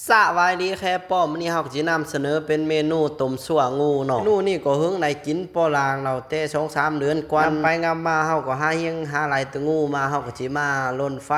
ສະບາຍດີແຄປ້ອມ ມື້ນີ້ເຮົາກໍຊິນຳສະເໜີເປັນເມນູຕົ້ມຊົ່ວງູເນາະ. ເມນູນີ້ກໍເຫິງໄດ້ກິນພໍລາງແລ້ວ ແຕ່ສອງສາມເດືອນກ່ອນ. ງຳໄປງຳມາເຮົາກໍຫາຮຽງຫາໄລ່ຕະງູມາ ເຮົາກໍຊິມາລົນໄຟ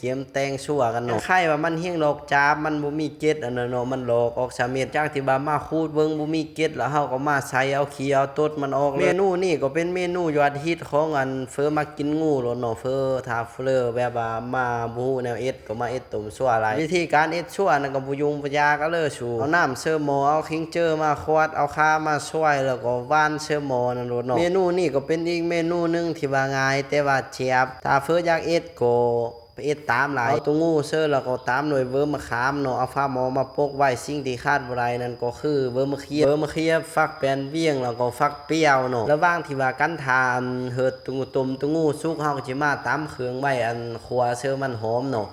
ກຽມແຕ່ງຊົ່ວກັນເນາະ. ຄ້າຍວ່າມັນຮຽງດອກຈາບ ມັນບໍ່ມີເກັດອັນນັ້ນເນາະ ມັນຫຼອກອອກຊະເມັດ. ຈາກທີ່ວ່າມາຂູດເບິ່ງບໍ່ມີເກັດ ແລ້ວເຮົາກໍມາໃສ່ເອົາຂີ້ເອົາຕົດມັນອອກເລີຍ. ເມນູນີ້ກໍເປັນເມນູຍອດຮິດຂອງອັນເຝີມັກກິນງູໂລດເນາະ ເຝີທ່າເຟີ ແບບວ່າມາບໍ່ຮູ້ແນວເຮັດ ກໍມາເຮັດຕົ້ມຊົ່ວໄດ້. ວິທີການເຮັດຊົ່ວນັ້ນກໍບໍ່ຫຍຸ້ງບໍ່ຍາກເລີຍສູ. ເອົານ້ຳເຊີໝໍ້ ເອົາຄິງເຈີມາຂວດ ເອົາຄາມາຊ່ວຍ ແລ້ວກໍຫວ່ານເຊີໝໍ້ນັ້ນໂລດເນາະ. ເມນູນີ້ກໍເປັນອີກເມນູໜຶ່ງທີ່ວ່າງ່າຍ ແຕ່ວ່າແຊບ. ຖ້າເຟີຢາກເຮັດກໍໄປເຮັດຕາມໄດ້. ເອົາຕົວງູເຊີ ແລ້ວກໍຕາມດ້ວຍເວີມະຂາມເນາະ ເອົາຝາໝໍ້ມາປົກໄວ້. ສິ່ງທີ່ຂາດບໍ່ໄດ້ນັ້ນກໍຄືເວີມະເຄຍ ເວີມະເຄຍ ຝັກແປນວຽງ ແລ້ວກໍຝັກປຽວເນາະ. ລະຫວ່າງທີ່ວ່າກັນຖ້າອັນເຮີດຕົວງູ ຕົ້ມຕົວງູສຸກ ເຮົາກໍຊິມາຕຳເຄື່ອງໄວ້ ອັນຂົ້ວເຊີມັນຫອມເນາະ.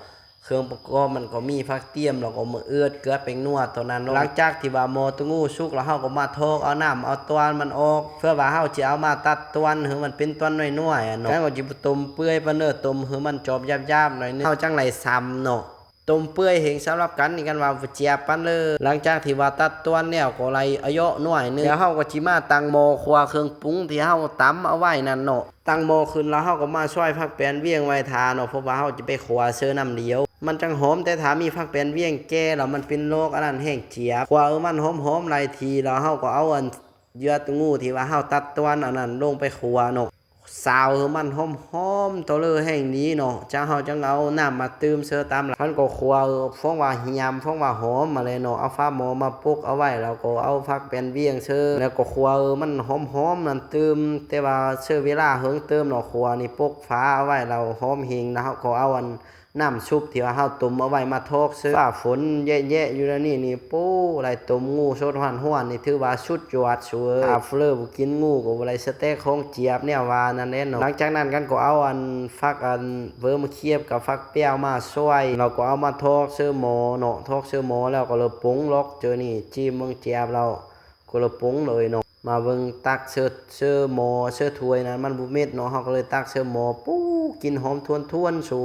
ເຄື່ອງປະກອບມັນກໍມີຜັກຕຽມ ແລ້ວກໍມະເອືອດ ເກືອ ແປ້ງນົວ ເທົ່ານັ້ນເນາະ. ຫຼັງຈາກທີ່ວ່າໝໍ້ຕົວງູສຸກແລ້ວ ເຮົາກໍມາຖອກເອົານ້ຳເອົາຕອນມັນອອກ ເພື່ອວ່າເຮົາຈະເອົາມາຕັດຕອນໃຫ້ມັນເປັນຕອນນ້ອຍໆເນາະ. ແລ້ວກໍຈະບໍ່ຕົ້ມເປື່ອຍປານເດີ ຕົ້ມໃຫ້ມັນຈອບຢາບໆໜ້ອຍໜຶ່ງ ເຮົາຈັ່ງໄດ້ຊຳເນາະ. ຕົ້ມເປື່ອຍແຮງສຳລັບກັນນີ້ ກັນວ່າບໍ່ແຊບປານເລີຍ. ຫຼັງຈາກທີ່ວ່າຕັດຕອນແລ້ວກໍໄລ່ອາເຍາະໜ້ອຍໜຶ່ງ ແລ້ວເຮົາກໍຊິມາຕັ້ງໝໍ້ຂົ້ວເຄື່ອງປຸງທີ່ເຮົາຕຳເອົາໄວ້ນັ້ນເນາະ. ຕັ້ງໝໍ້ຂຶ້ນແລ້ວ ເຮົາກໍມາຊອຍຜັກແປນວຽງໄວ້ຖ້າເນາະ ເພາະວ່າເຮົາຈະໄປຂົ້ວເຊີນ້ຳດຽວ ມັນຈັ່ງຫອມ. ແຕ່ຖ້າມີຜັກແປນວຽງແກ່ແລ້ວ ມັນເປັນດອກອັນນັ້ນແຮງຈຽບ. ຂົ້ວໃຫ້ມັນຫອມໆໄລ່ທີ່ ແລ້ວເຮົາກໍເອົາອັນ ເຍື່ອຕົວງູທີ່ວ່າເຮົາຕັດຕອນອັນນັ້ນລົງໄປຂົ້ວເນາະ ຊາວໃຫ້ມັນຫອມໆຕໍ່ເລີແຮງດີເນາະ. ຈາກເຮົາຈັ່ງເອົານ້ຳມາຕື່ມເຊີຕາມຫຼັງ. ຄັນກໍຂົ້ວເອີ່ມ ຟັງວ່າຫຽມ ຟັງວ່າຫອມມາແລ້ວເນາະ ເອົາຝາໝໍ້ມາປົກເອົາໄວ້ ແລ້ວກໍເອົາຜັກແປນວຽງເຊີ ແລ້ວກໍຂົ້ວໃຫ້ມັນຫອມໆນັ້ນຕື່ມ. ແຕ່ວ່າເຊີເວລາເຫິງຕື່ມເນາະ ຂົ້ວນີ້ປົກຝາເອົາໄວ້ ແລ້ວຫອມເຫັງ ແລ້ວເຮົາກໍເອົາອັນ ນ້ຳຊຸບທີ່ວ່າເຮົາຕົ້ມເອົາໄວ້ມາຖອກເຊີ. ຟ້າຝົນແຍະໆຢູ່ແນວນີ້ນີ້ ໂປ້ ໄດ້ຕົ້ມງູສົດຮ້ອນໆນີ້ ຖືວ່າສຸດຍອດສູເອີຍ. ຖ້າເຟີບໍ່ກິນງູກໍບໍ່ໄດ້ສະເຕັກຂອງຈຽບແນວວ່ານັ້ນແຫຼະເນາະ. ຫຼັງຈາກນັ້ນກັນກໍເອົາອັນຝັກອັນເວີມະຄຽບກັບຝັກແປ້ວມາຊອຍ ແລ້ວກໍເອົາມາຖອກເຊີໝໍ້ເນາະ. ຖອກເຊີໝໍ້ແລ້ວກໍເລີປົງລັອກ ເຈີນີ້ຈີ້ມເບິ່ງແຈບແລ້ວ ກໍເລີປົງເລີຍເນາະ. ມາເບິ່ງຕັກເຊີ ເຊີໝໍ້ ເຊີຖ້ວຍນັ້ນມັນບໍ່ເມັດເນາະ ເຮົາກໍເລີຍຕັກເຊີໝໍ້ ປູ້ ກິ່ນຫອມທວນໆສູ.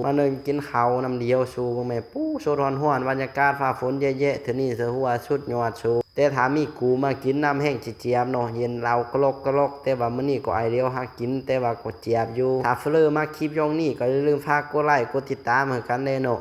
ມາເນີ່ງກິນເຂົ້ານຳດຽວສູ ເບິ່ງແມ້ ປູ້ ສົດຮ້ອນໆ ບັນຍາກາດຟ້າຝົນແຍະໆ ເທື່ອນີ້ຖືວ່າສຸດຍອດສູ. ແຕ່ຖ້າມີກູມາກິນນຳແຮງຊິແຈບເນາະ ເຢັນເຫຼົ້າກະລັອກກະລັອກ. ແຕ່ວ່າມື້ນີ້ກໍອາຍດຽວຫາກິນ ແຕ່ວ່າກໍແຈບຢູ່. ຖ້າເຟີມັກຄລິບຢ່ອງນີ້ ກໍຢ່າລືມຝາກກົດໄລກົດຕິດຕາມໃຫ້ກັນແດ່ເນາະ.